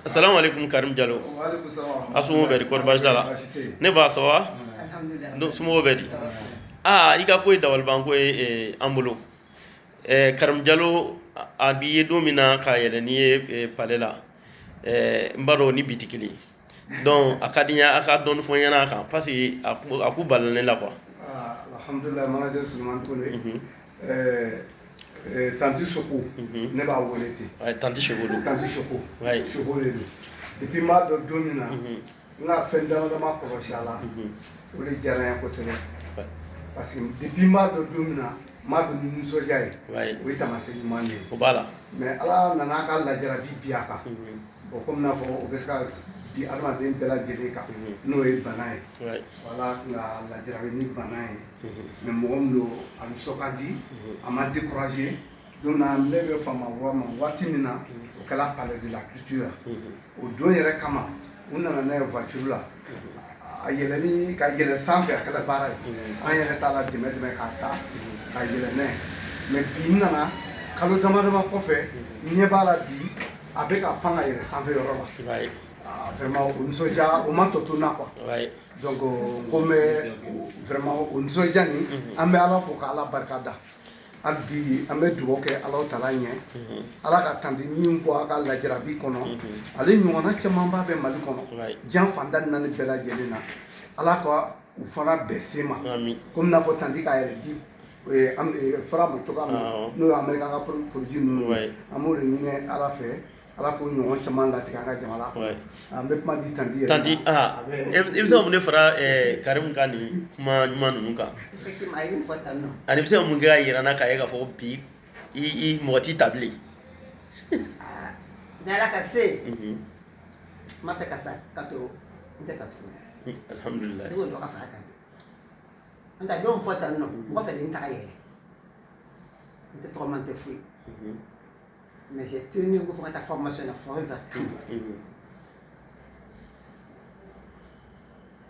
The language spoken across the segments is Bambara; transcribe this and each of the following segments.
Salamu alaikum, Karim Jalo. A somɔgɔw bɛ di? Kɔri baasi t'a la? Ne ba, ça va? Somɔgɔw bɛ di? Aa, i ka ko ye dabalibanko ye an bolo. Karim Jalo, a b'i ye don min na ka yɛlɛ n'i ye palais la, n b'a dɔn ni bi tɛ kelen ye. Donc a ka di n ye a ka dɔɔni fɔ n ɲɛna a kan, parce que a ko balila ne la quoi. Alhamdulilah, manager Sulemani Kone, tantie Soko, ne b'a wele ten. Tantie Soko don. Tantie Soko, Soko de don. Depuis n b'a dɔn don min na, n ka fɛn dama dama kɔlɔsi a la, o de diyara n ye kosɛbɛ, parce que depuis n b'a dɔn don min na, n b'a dɔn ni nisɔndiya ye, o ye taamasiyɛn ɲuman de ye. O b'a la. Mais Ala nana ka lajarabi bi a kan. Bon, komi n'a fɔ o bɛ se ka bi adamaden bɛɛ lajɛlen kan, n'o ye bana ye. Wala nka lajarabi ni bana ye, mais mɔgɔ min don, a nisɔn ka di, a ma découragé. Don min na ne bɛ fama wa ma waati min na, o kɛra Palais de la Culture. O don yɛrɛ kama, u nana n'a ye voiture la, a yɛlɛli ka yɛlɛ sanfɛ, a kɛra baara ye. An yɛrɛ t'a la dɛmɛ dɛmɛ k'a ta ka yɛlɛ n'a ye. Mais bi n nana kalo dama dama kɔfɛ, n ɲɛ b'a la bi, a bɛ ka pan ka yɛlɛ sanfɛ yɔrɔ la. Vraiment, o nisɔndiya o ma tɔ to n na quoi. Donc ko n bɛ vraiment o nisɔndiya nin, an bɛ Ala fo ka Ala barika da. Hali bi an bɛ dugawu kɛ Ala tala ɲɛ, Ala ka tantie min bɔ a ka lajarabi kɔnɔ, ale ɲɔgɔnna camanba bɛ Mali kɔnɔ, diɲɛ fan tan ni naani bɛɛ lajɛlen na, Ala ka u fana bɛn se ma, komi n'a fɔ tantie k'a yɛrɛ di fara ma cogoya min na, n'o ye Amérique ka produit ninnu ye. An b'o de ɲini Ala fɛ, Ala k'o ɲɔgɔn caman latigɛ an ka jamana kɔnɔ. An bɛ kuma di tantie yɛrɛ. Tantie, aa, e bɛ se ka mun de fara Karim ka nin kuma ɲuman ninnu kan? Ani bɛ se ka mun kɛ ka yira n na k'a ye k'a fɔ bi i mɔgɔ t'i ta bilen? Ni Ala ka se, n b'a fɛ ka sa ka to n tɛ taa tuguni. Alhamdulilayi. Ne k'o dɔ ka fara kan. N ta don fɔ tan nɔ, mɔgɔ fɛ de n ta ka yɛlɛ, n tɛ tɔgɔma, n tɛ foyi, mais j'ai tenu ko fo ka taa formation na Forever.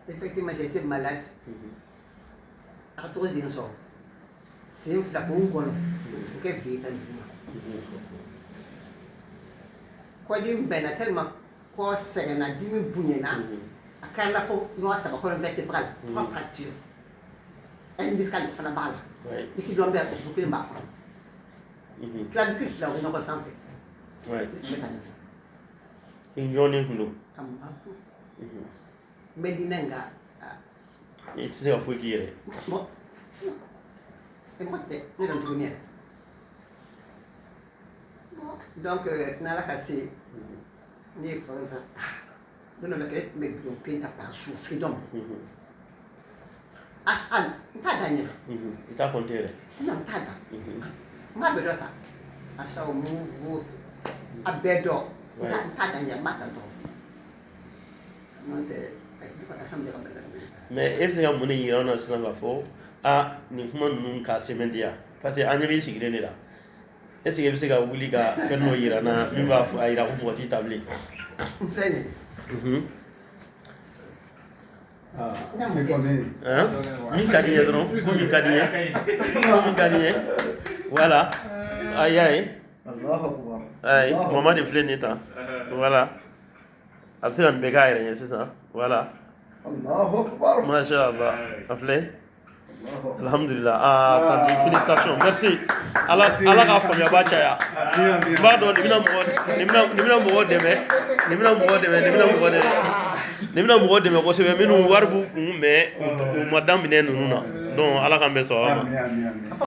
Effectivement, j'ai été malade. A ka tɔgɔ sen sɔrɔ sen fila k'o ngɔlɔ o kɛ vie tan duguma. Kɔdimi bɛnna tellement, kɔ sɛgɛnna, dimi bonyana, a kɛra fo ɲɔgɔn saba, colonne vertébrale, trois fractures, hernie discale fana b'a la, liquide lombaire o kelen b'a kɔrɔ, clavicule fila o bɛ ɲɔgɔn sanfɛ. N bɛ taa nin. I jɔnnen kun don. Ka n ban pewu. N bɛ diinɛ nka. I tɛ se ka foyi k'i yɛrɛ ye. Bon, e mɔgɔ tɛ ne dɔn tuguni yɛrɛ. Bon, donc n'Ala ka se, ne ye fɛn fɛn ta don dɔ la kɛ, ne tun bɛ bidon kelen ta par jour, Freedom HA, n t'a dan yɛrɛ. I t'a compter yɛrɛ. Non, n t'a dan, n b'a bɛɛ dɔ ta, HA o, Moov, a bɛɛ dɔ, n t'a dan yɛrɛ, n b'a ta dɔrɔn, n'o tɛ alhamdulilah. Mais e bɛ se ka mun de yira an na sisan k'a fɔ a nin kuma ninnu k'a sɛmɛntiya? Parce que an ɲɛ b'i sigilen de la. Est ce que e bɛ se ka wuli ka fɛn dɔ yira n na min b'a fɔ a yira ko mɔgɔ t'i ta bilen? N filɛ nin ye. Ne kɔni. Min ka di n ye dɔrɔn, ko min ka di n ye, ko min ka di n ye, voilà, a y'a ye. Allahu akbar. Ayi, mama de filɛ nin ye tan, voilà, a bɛ se ka nin bɛɛ k'a yɛrɛ ɲɛ sisan, voilà. Allahu akbar. Masha Allah, a filɛ. Alhamdulillah. Ah, tantie, félicitations, merci. Ala Ala k'a faamuyaba caya. N b'a dɔn nin bɛna mɔgɔ nin bɛna mɔgɔ dɛmɛ, nin bɛna mɔgɔ dɛmɛ, nin bɛna mɔgɔ dɛmɛ, nin bɛna mɔgɔ dɛmɛ kosɛbɛ, minnu wari b'u kun mais u ma daminɛ ninnu na. Donc Ala k'an bɛn sababa ma. Amin, amin, amin.